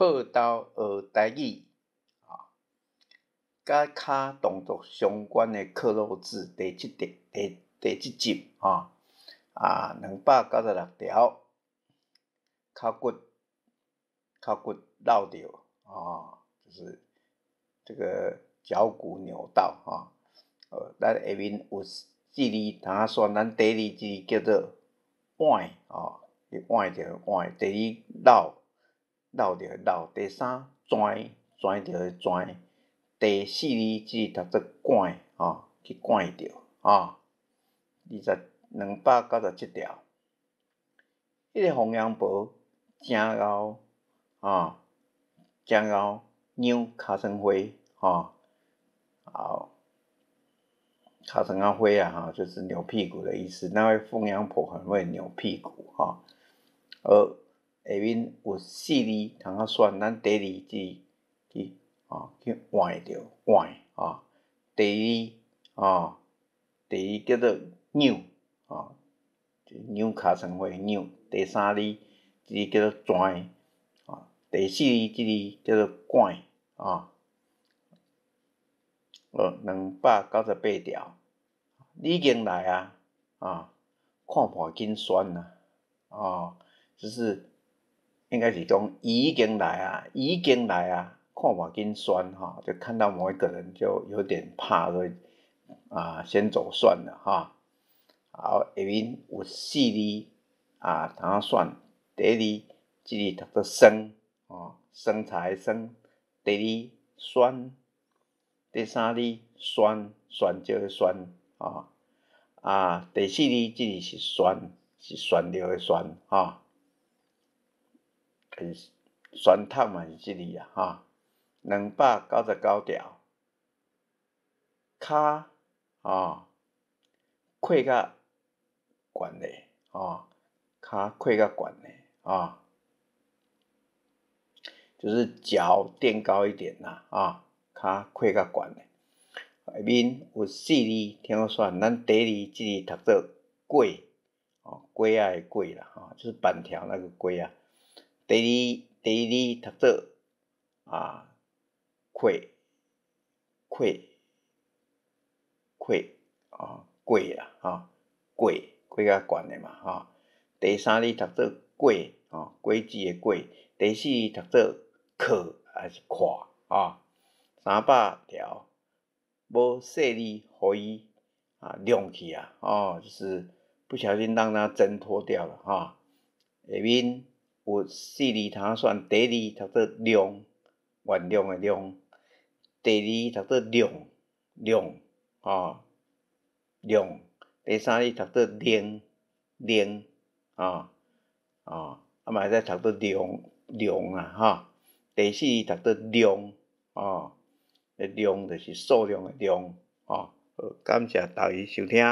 報道學台語，啊，佮跤動作相關的克漏字第七第第第七集，吼，啊，296條，跤骨跤骨落著，啊，就是這個腳骨扭到，哈，咱下面有四字通選，咱第二字叫做歪，哦，歪著歪，第二落。落著落，第三跩跩著的跩，第四字這讀做捾，吼，去捾著，吼，297條，彼個鳳陽婆誠𠢕，吼，誠𠢕扭尻川花，吼，好，尻川仔花啊，吼，就是扭屁股的意思。那位鳳陽婆很會扭屁股，吼，而下面有四字通好選，咱第二字去吼去換著換吼，第二吼，第二叫做扭吼，扭尻川花扭，第三字這字叫做跩，吼，第四字這字叫做捾，吼，好，298條，你已經來啊，啊，看破緊旋啊，哦，就是。應該是講伊已經來啊，伊已經來啊，看破緊旋吼，就看到某一個人就有點怕，所以啊，先走算了哈。好，下面有四字啊，通好選。第一字，這字讀做酸，哦，酸菜的酸。第二酸，第三字旋，旋石的旋，哦，啊，第四字這字是旋，是旋尿的旋，吼。旋筒嘛是這字啊，吼，299條，跤吼，跨較懸咧，吼，跤跨較懸咧，吼，就是腳墊高一點啦，啊，跤跨較懸咧。下面有四字通好選，咱第一字這字讀做粿，哦，粿仔的粿啦，吼，就是板條那個粿啊。第二第二字讀做啊，粿粿粿啊，粿啦，吼，粿粿較懸的嘛，吼。第三字讀做果，吼，果子的果。第四字讀做靠還是看，吼。300條，無細膩予伊啊弄去啊，哦，就是不小心讓它掙脫掉了，哈。下面有四字通選，第一字讀做諒，原諒的諒；第二讀做量，量，吼，量；第三字讀做靈，靈，吼，哦，啊嘛會使讀做量，量啊，吼。第四字讀做量，哦，量就是數量的量，吼。好，感謝大家收聽。